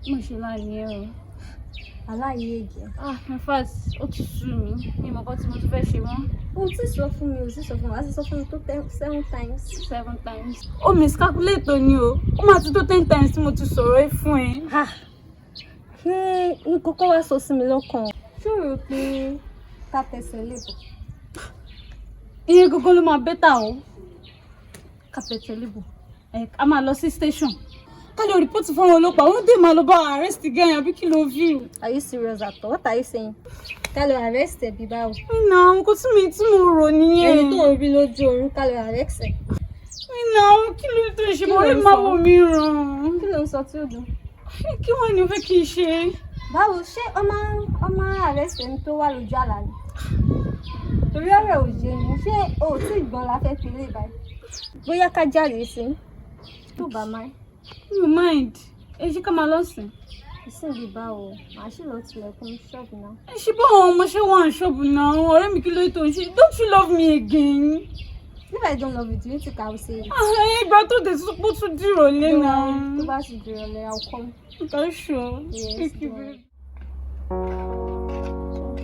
Mo ṣe láàyè o. Aláyé ègè. Ah, in fact, ó ti sú mi. Mi ò mọ̀ nǹkan tí mo tún fẹ́ ṣe mọ́. O ti sọ fún mi, o ti sọ fún mi, wàá ti sọ fún mi tó ten, seven times. Seven times. Ó miscalculate o ní o. Ó máa ti tó 10 times tí mo ti sọ̀rọ̀ ẹ fún ẹ. Ha! Ṣé nǹkan kan wá sọ sí mi lọ́kàn? Ṣé o rò pé ká tẹsẹ̀ lé bọ̀? Ìyẹn gangan ló máa better o. Ká tẹsẹ̀ lébò. Ẹ a máa lọ sí station. Ká lọ report fún àwọn ọlọ́pàá. Wọ́n dé máa lọ bá arrest guy àbí kí ló feel? Are you serious at all? What are you saying? Ká lọ arrest ẹ̀ bí báwo? Ìnà nǹkan tí mi tí mo rò nìyẹn. Ẹni tó ń rí lójú oorun, ká lọ arrest ẹ̀. Ìnà kí ló tó ṣe Kí mọ́ ló rí ń máa sọ? wò mí ràn. Kí ló ń sọ tí ó dùn? Kí wọ́n ní o fẹ́ kí n ṣe? Báwo ṣé ọmọ arrest ẹni tó wà lójú àlá ni? Torí ọ̀rẹ́ ò yé mi, ṣé o ò tí ì gbọ́n la fẹ́ fi lè báyìí? Bóyá ká jáde sí i. Tó bá máa Mi ò mind. Ẹ ṣe ká máa lọ sìn. Ìsìnkú báwo, màá sì lọ tilẹ̀kùn ṣọ́ọ̀bù náà. Ẹ ṣe bá àwọn ọmọọṣẹ́ wà ní ṣọ́ọ̀bù náà. Ọ̀rẹ́ mi, kí ló tó ń ṣe? Don't you love me again? If I don't love you, do you think I will say it? Ah, ìgbà tó dé tó pọ̀ tún dìrọ̀lẹ́ Don't náà. worry, tó bá sì dìrọ̀lẹ́, I'll come. That's sure. Yes, Thank you, don't worry. Babe.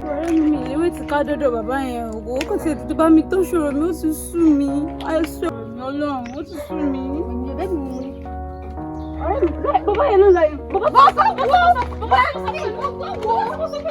Ọ̀rẹ́ mi, mi lè tí ká dọ́dọ̀ bàbá yẹn ògò. Ó kàn ti tètè bá mi tó ṣòro mi, ó ti sú mi. Àìsàn mi Ọlọ́run, ó ti sú mi. Èmi ò bẹ́ẹ̀ mi mú ní. Ọ̀rẹ́ mi, bàbá yẹn ló ń lọ yìí. Bàbá bàbá bàbá bàbá yẹn ló sọ fún mi.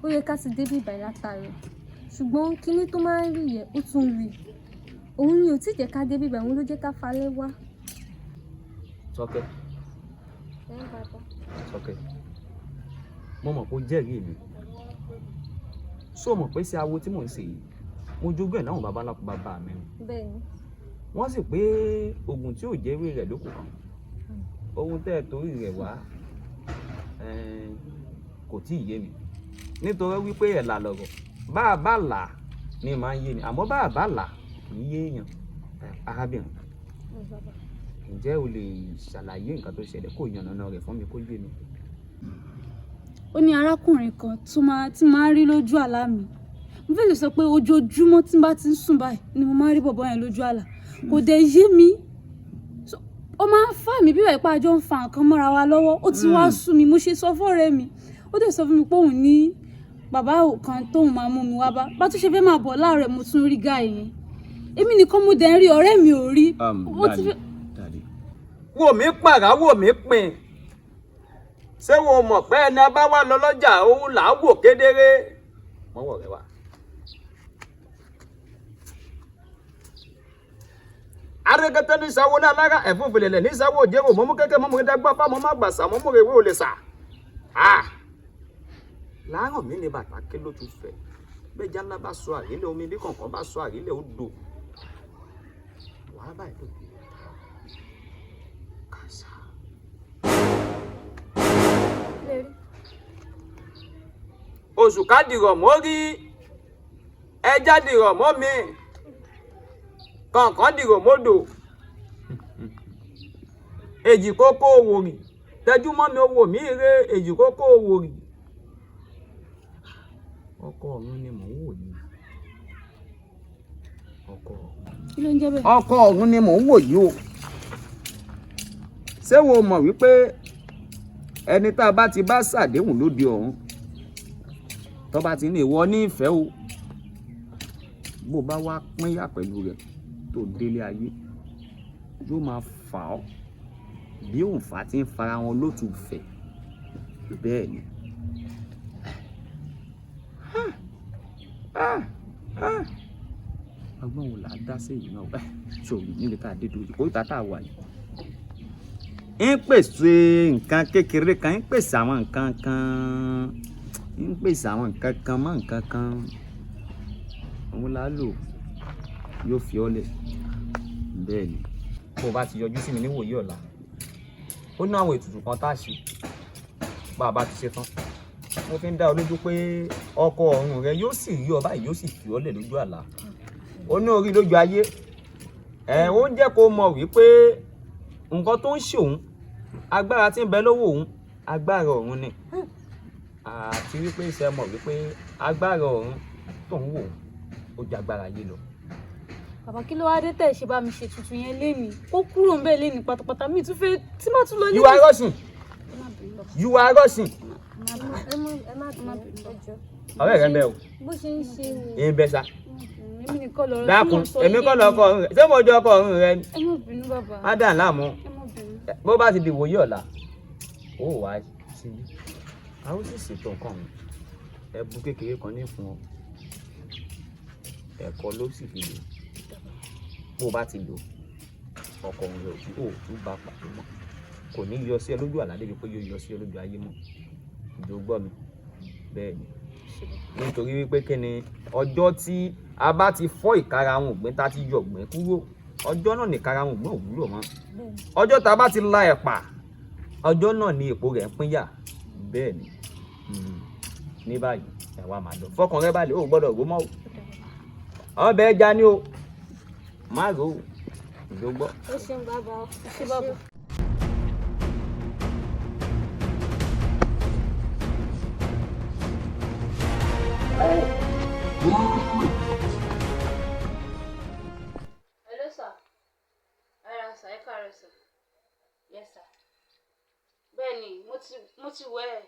Ó yẹ ká ti débí ìbàyí látàárọ̀, ṣùgbọ́n kinní tó máa ń rí yẹn, ó tún rí i. Òun ni ò tí jẹ́ ká débí ìbàyí, òun ló jẹ́ ká falẹ̀ wá. Sọkẹ́. Ẹ bàbá. Sọkẹ́, mo mọ̀ pé ó jẹ́rìí mi. Ṣó mọ̀ pé ṣe awo tí mò ń ṣe yìí, mo jogún ẹ̀ láwọn baba ńlá kó bàbá mi ni? Bẹ́ẹ̀ ni. Wọ́n sì pé oògùn tí ò jẹ́wé rẹ̀ ló kù kan. Ohun tẹ́ ẹ torí rẹ̀ wá kò tí ì yé mi, nítorí wípé ẹ̀là lọ̀rọ̀. Bá a bá là á ní máa ń yé ni, àmọ́ bá a bá là á kì í yé èèyàn. Arábìnrin, Ẹ bàbá. ǹjẹ́ o lè ṣàlàyé nǹkan tó ṣẹlẹ̀, kó yànnàná rẹ̀ fún mi, kó yé mi? Ó ní arákùnrin kan tó máa tí máa ń rí lójú àlá mi. Mo fẹ́ lè sọ pé ojoojúmọ́ tí n bá ti ń sùn báyìí ni mo máa ń rí bọ̀bọ́ yẹn lójú àlá. Kò dẹ̀ yé mi. So, ó máa ń fà mí bí wàá ipá àjọ ń fa nǹkan mọ́ra wa lọ́wọ́. Ó ti wá sú mi. Mo ṣe sọ fọ́rẹ́ mi, ó dẹ̀ sọ fún mi pé òun ní bàbá kan tóun máa mú mi wá bá bá tún ṣe fẹ́ máa bọ̀ láàárọ̀. Mo tún rí guy yẹn. Èmi nìkan mo dẹ̀ ń rí, ọ̀rẹ́ mi ò rí. Ó ti fẹ́. Wò mí pàrà, wò mí pin. Ṣé wo mọ̀ pé ẹni a bá wà lọ lọ́jà, òun là á wò kedere? Mọ́wọ́ rẹ wá. Arẹ́gẹ́tẹ́ ní sáwó ní alára, ẹ̀fún fìlẹ̀lẹ̀ ní sáwó òjèrò, mọ́mú kẹ́kẹ́, mọ́mú dágbà fáwọn mọ́ àgbàsà, mọ́mú rèwé ò lè sà. Láàárọ̀ mi ní bàtà ké ló tún fẹ́ bẹ́ẹ̀ ńlá bá sọ àrílẹ̀ omi, bí kọ̀ọ̀kan bá sọ àrílẹ̀ odò wàá báyìí lòdì kàṣà. Lè rí. Oṣù ká dìrọ̀ mórí, ẹja dìrọ̀ mọ́ mi, kọ̀ọ̀kan dìrọ̀ mọ́dò, èjì kókó òwòrì tẹjú mọ́ mi, owó mi ré èjì kókó òwòrì. Ọkọ ọ̀run ni mò ń wò yìí, ọkọ ọ̀run. Kí ló ń jẹ́ bẹ́ẹ̀? Ọkọ ọ̀run ni mò ń wò yìí o. Ṣé wo mọ̀ wípé ẹni tá a bá ti bá ṣàdéhùn lóde ọ̀run, tó bá ti ní ìwọ ní ìfẹ́ o, Bó o bá wá pínyà pẹ̀lú rẹ̀ tó délé ayé, yóò máa fà ọ́ bí òǹfà ti ń fara wọn lótùúfẹ̀. Bẹ́ẹ̀ ni. Ọgbọ́n wo là á dá sí èyí náà? Ṣòro níbi tá a dé dúró, ìkórìtà tá a wà yìí. Ń pèsè nǹkan kékeré kan, ń pèsè àwọn nǹkan kan, ń pèsè àwọn nǹkan kan mọ́ nǹkan kan. Òun là á lò, yóò fi ọ́ lẹ̀. Bẹ́ẹ̀ ni. Bó o bá ti yọjú sí mi níwòyí ọ̀la, ó ní àwọn ètùtù kan tá a ṣe. Bá a bá ti ṣe tán, mo fi ń dá ọ lójú pé ọkọ ọ̀run rẹ yóò sì rí ọ báyìí, yóò sì fi ọ́ lẹ̀ lójú àlá. Ó ní orí lójú ayé. Ẹ̀ ó ń jẹ́ kó mọ̀ wípé nǹkan tó ń ṣe òun, agbára tí ń bẹ lọ́wọ́ òun, agbára ọ̀run ni. Àti wípé ṣe mọ̀ wípé agbára ọ̀run tó ń wò ó ju agbára ayé lọ. Bàbá, kí ló wá dé tẹ̀ ṣe bá mi ṣe tuntun yẹn lénìí? Kó kúrò ń bẹ̀ lénìí pátápátá, mi tún fẹ́ tí má tún lọ You are rushing. Ẹ má bínú bàbá. You are rushing. Ẹ má bínú, ẹ jọ̀ọ́. Ọ̀rẹ́ rẹ ń bẹ o. Bó ṣe ń ṣe ni. Ń bẹ sa. Èmi nìkan lọ̀rọ̀ tí Dákun, mò ń sọ èmi yé kọ́ mi. lọkọ ọ̀run rẹ. Ṣé mo jọ ọkọ ọ̀run rẹ ni? Ẹ má bínú bàbá. Má dà láàmú. Ẹ má bínú. Bó bá ti di ìwòye ọ̀la, ó wàá síbí. A ó sì ṣètò nǹkan mi. Ẹbu kékeré kan ní fún ọ. Ẹ̀kọ́ ló sì fi lò. Bó bá ti lò, ọkọ òun rẹ ò tún bá pàdé mọ́. Kò ní yọ sí ẹ lójú àlá débi pé yóò yọ sí ẹ lójú ayé mọ́. Ìjọ gbọ́ mi. Bẹ́ẹ̀ ni. Nítorí wípé kí ni ọjọ́ tí a bá ti fọ́ ìkarahun ìgbín, tá ti yọ ìgbín kúrò, ọjọ́ náà ní ìkarahun ìgbín ò wúlò mọ́. Ọjọ́ tá a bá ti la ẹ̀pà, ọjọ́ náà ni èpo rẹ̀ ń pínyà. Bẹ́ẹ̀ ni. Ní báyìí, ẹ wá máa lọ. Fọkàn rẹ balẹ̀, o ò gbọ́dọ̀ rò mọ́ o. Ọbẹ̀ ẹja ni o. Má rò ó. Ìjọ gbọ́. Ó ṣeun bàbá o. Ẹ ṣé bàbá. Hello, sir. Ẹ ra sir, ẹ káàárọ̀ sir. Yes, sir. Bẹ́ẹ̀ni, mo ti wẹ̀ ẹ́.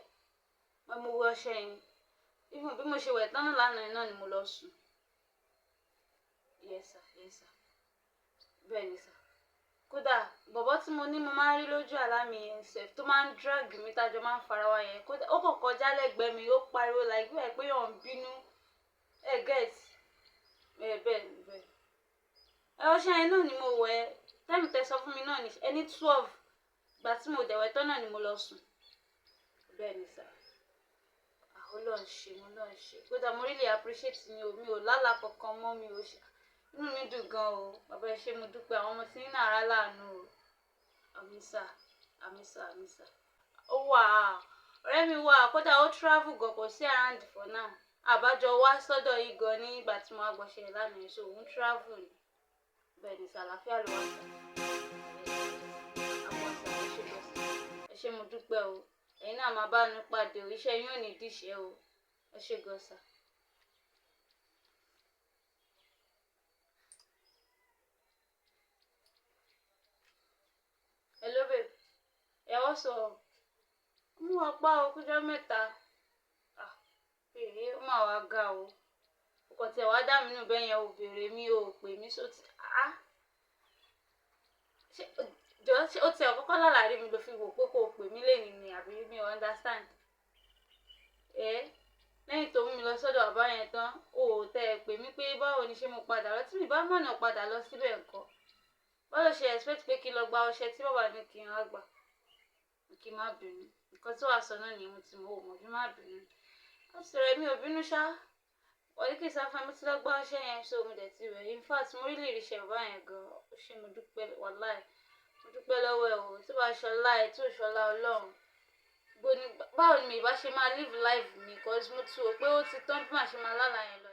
Mo wẹ̀ ọṣẹ yẹn. Even bí mo ṣe wẹ̀ tán náà lánàá náà ni mo lọ sùn. Yes, sir. Yes, sir. Bẹ́ẹ̀ni, sir. Kódà, bọ̀bọ́ tí mo ní mo máa ń rí lójú àlá mi yẹn sef tó máa ń drag mi tájọ máa ń fara wa yẹn. Kódà, ó kàn kọjá lẹ́gbẹ̀ẹ́ mi, ó pariwo like bí i pé yóò ń bínú. Ẹ get. Ẹ bẹ́ẹ̀ ni, bẹ́ẹ̀. Ẹ ọṣẹ yẹn náà ni mo wẹ̀. Time tẹ sọ fún mi náà ni ẹni 12. Ìgbà tí mo dẹ̀ wẹ̀ tán náà ni mo lọ sùn. Bẹ́ẹ̀ni, sir. Ah, Ọlọ́run ṣe, Ọlọ́run ṣe. Kódà mo really appreciate yín o. Mi ò lálàá kankan mọ́, mi ò ṣe. Inú mi dùn gan o. Bàbá, ẹ ṣé, mo dúpẹ́. Àwọn ọmọ tí yín náà rá láàánú o. Àmín sir, àmín sir, àmín sir. Ó wà á. Ọ̀rẹ́ mi wà. Kódà ó travel gan, kò sí around for now. Àbájọ wá sọ́dọ̀ yìí gan ní ìgbà tí mo wá gbọ́ṣẹ́ lánàá, so òun travel ni. Bẹ́ẹ̀ni sir, àlàáfíà ló wà sir. Àwọn sir, ẹ ṣé gan sir. Ẹ ṣé, mo dúpẹ́ o. Ẹ̀yin náà máa bá mi pàdé o. Iṣẹ́ yín ò ní díṣẹ́ o. Ẹ ṣé gan sir. Hello babe. Ẹ what's up? Mú wa pa o, kújọ́ mẹ́ta. Ah, èé, ó mà wá ga o. Kò tẹ̀ wá dá mi nù bẹ́ẹ̀ yẹn, ò béèrè mi, ò pè mí só ti. Ah! Ṣé jọ ṣé ó tiẹ̀ kọ́kọ́ lálàá rí mi ló fi wò pé kò pè mí lénìí ni, àbí mi ò understand? Ẹ́ lẹ́yìn tó mú mi lọ sọ́dọ̀ bàbá yẹn tán, o ò tẹ́ ẹ pè mí pé báwo ni, ṣé mo padà lọ, tí mi bá mọ̀nà padà lọ síbẹ̀ ńkọ́? Báwo ló ṣe expect pé kí n lọ gba ọṣẹ tí bàbá ní kí n wá gbà? Kí n má bínú. Nǹkan tí wàá sọ náà ni mo ti mọ̀, ò mọ̀ bí má bínú. Ó ti rẹ̀ mí, ò bínú ṣá. Wọ́n ní kí n sá fún ẹ, mo ti lọ gbá ọṣẹ yẹn, so mo dẹ̀ ti wẹ̀. In fact, mo really rí iṣẹ́ bàbá yẹn gan. Ó ṣé, mo dúpẹ́, wàláì. Mo dúpẹ́ lọ́wọ́ ẹ o. Tí bá ṣọlá ẹ, tí ò ṣọlá Ọlọ́run. Bó ni, báwo ni mi ìbá ṣe máa live life mi? Cause mo ti rò pé ó ti tán bí màá ṣe máa lálàá yẹn lọ.